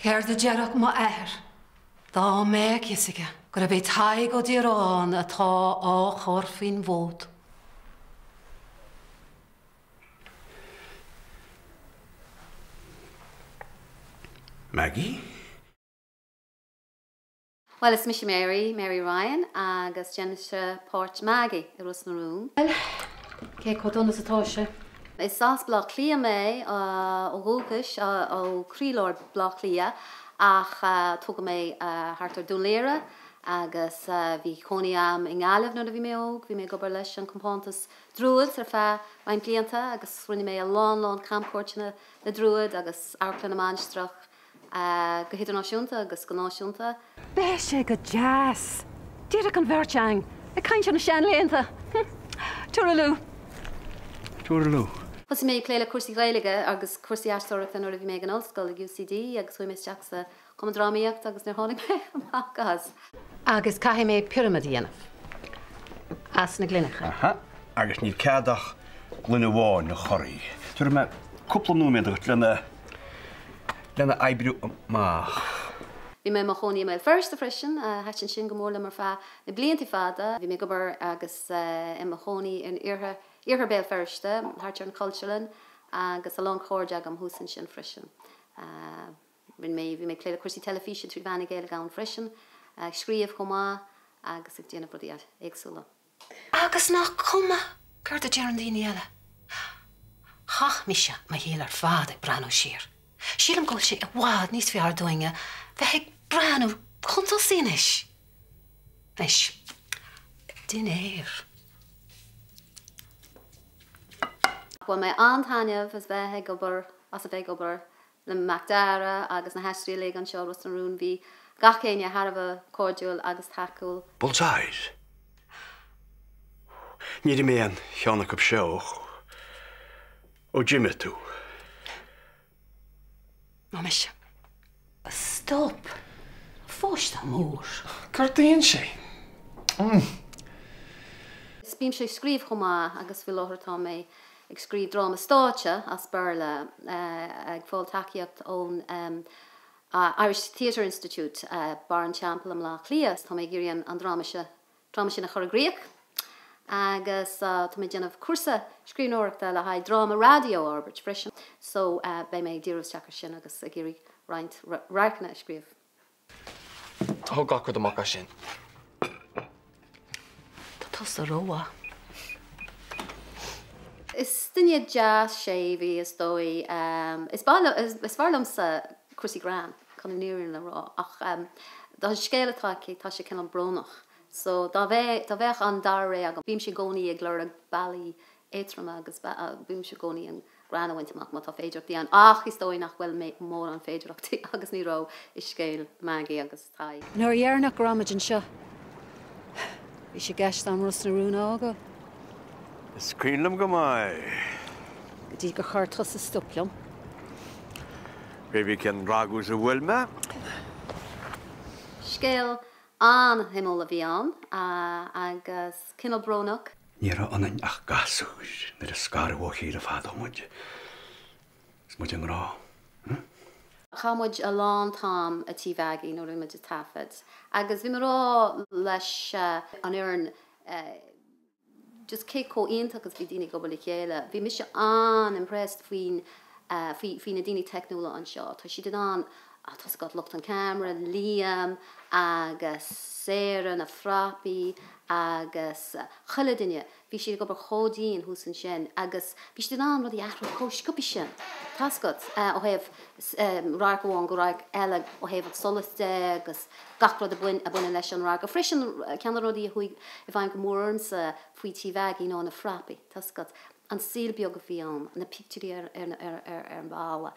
Céard a déarfadh m'athair dá mbeadh fhios aige gurb é Tadhg Ó Direáin atá á chur faoin bhfód? Maggie? Bhuel, is mise Mary, Mary Ryan, agus déanaimse páirt Maggie i Ros na Rún. Bhuel, cé chomh dona is atá sé? Is as Baile Átha Cliath mé ó dhúchas, ó chroílár Bhaile Átha Cliath, ach tógadh mé thart ar Dún Laoghaire agus bhí cónaí a'm i nGaillimh nuair a bhí mé óg. Bhí mé ag obair leis an compántas Druid ar feadh roinnt blianta agus rinne mé a lán lán camchuairteanna le Druid agus Amharclann na Mainistreach go hidirnáisiúnta agus go náisiúnta. Beidh sé go deas! Díreach an bheirt againn, ag caint ar na seanlaethanta. Toodaloo! Toodaloo! Thosaigh mé ag plé le cúrsaí Gaeilge agus cúrsaí aisteoireachta nuair a bhí mé ag an ollscoil, ag UCD, agus chuaigh mé isteach sa Chumann Drámaíochta agus níor tháinig mé amach as. Agus caithfidh mé pirimid a dhéanamh as na gloineacha. Aha, agus níl cead ach gloine amháin a chorraí. Tabharfaidh mé cúpla nóiméad duit lena lena oibriú amach. Bhí mé i mo chónaí i mBéal Feirste freisin, thaitin sin go mór liom ar feadh na blianta fada. Bhí mé ag obair agus i mo chónaí in iarthar iarthar Béal Feirste, thart ar an Chultúrlann, agus a lán cairde agam thuas ansin freisin. Rinne mé, bhí mé ag plé le cúrsaí teilifíse trí mheán na Gaeilge ann freisin, ag scríobh chomh maith agus ag déanamh rudaí éagsúla. Agus nach cuma céard a deireann daoine eile. Chaith mise mo shaol ar fad ag breathnú siar. Sílim go bhfuil sé i bhfad níos fearr dúinne bheith ag breathnú chun tosaigh anois. Anois, dinnéar. Bhain mé an-taitneamh as bheith ag obair, as a bheith ag obair le Macdara agus na haisteoirí uilig anseo i Ros na Rún. Bhí gach éinne thar a bheith cairdiúil agus tacúil. Bullseyes. Níor ith mé aon cheann acu seo ó d'imigh tú. Ná mise. Stop! Pháiste mór. Gortaíonn sé. Bímse ag scríobh chomh maith agus faoi láthair tá mé ag scríobh dráma stáitse as Béarla, ag fáil tacaíocht ón Irish Theatre Institute, Barr an Teampaill i mBleá Cliath. Tá mé ag iarraidh an dráma seo, dráma sin a chur i gcrích agus tá mé ag déanamh cúrsa scríbhneoireachta le haghaidh dráma raidió a fhorbairt freisin so beidh mé ag díriú isteach ar sin agus ag iarraidh roinnt radharcanna a scríobh. Tóg gach rud amach as sin. Tá tusa rómhaith. Is duine deas séimh í, is dóigh. Is is fearr liomsa cúrsaí greann, chun an fhírinne a rá, ach an scéal atá aici, tá sé cineál brónach. So dá dá bheadh an dara rogha agam, bímse i gcónaí ag lorg bealaí éadtroma agus bímse i gcónaí an greann a bhaint amach má tá féidearthachtaí ann ach is dóigh nach bhfuil mórán féidearthachtaí agus ní raibh i scéal Maggie agus Tadhg. An uair dheireanach go raibh muid anseo, bhí sé i gceist agam Ros na Rún a fhágáil. Is cuimhin liom go maith. Go dtí gur chuir tusa stop liom. Pé brí cén ragús a bhuail mé. Scéal an-shuimiúil a bhí ann agus cineál brónach. Ní raibh ionainn ach gasúir nuair a scaradh ó chéile fadó muid is muid i ngrá. Hm? Chaith muid a lán t-am i Tí Mhaggie nuair a bhí muid ag taifead agus bhí mé ag rá leis an fhoireann just cé chomh iontach is bhí daoine ag obair le chéile. Bhí mise an-impressed faoin faoi faoi na daoine teicniúla anseo. Tá siad in ann tá's agat lucht an ceamara, Liam agus Sarah, na frapaí agus chuile duine, bhí siad ag obair chomh dian thuas ansin agus bhí siad in ann rudaí a athrú chomh sciobtha sin, tá's agat, ó thaobh radharc amháin go radharc eile, ó thaobh an solais de agus gach rud a bhaineann leis an radharc. Freisin, ceann de na rudaí a chuaigh i bhfeidhm go mór ormsa faoi Tí Mhaggie ná na frapaí, tá's agat. an saol beag a bhí ann, na pictiúirí ar an bhalla,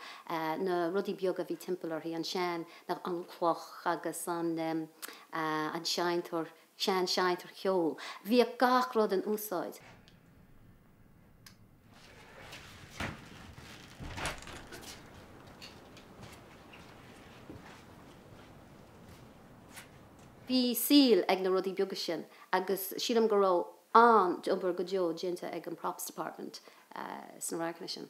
na rudaí beaga a bhí timpeall uirthi, an sean, an chloch agus an an seinnteoir, sean seinnteoir ceoil. Bhíodh gach rud in úsáid. Bhí saol ag na rudaí beaga sin agus sílim go raibh an-obair go deo déanta ag an props department sna radharcanna sin.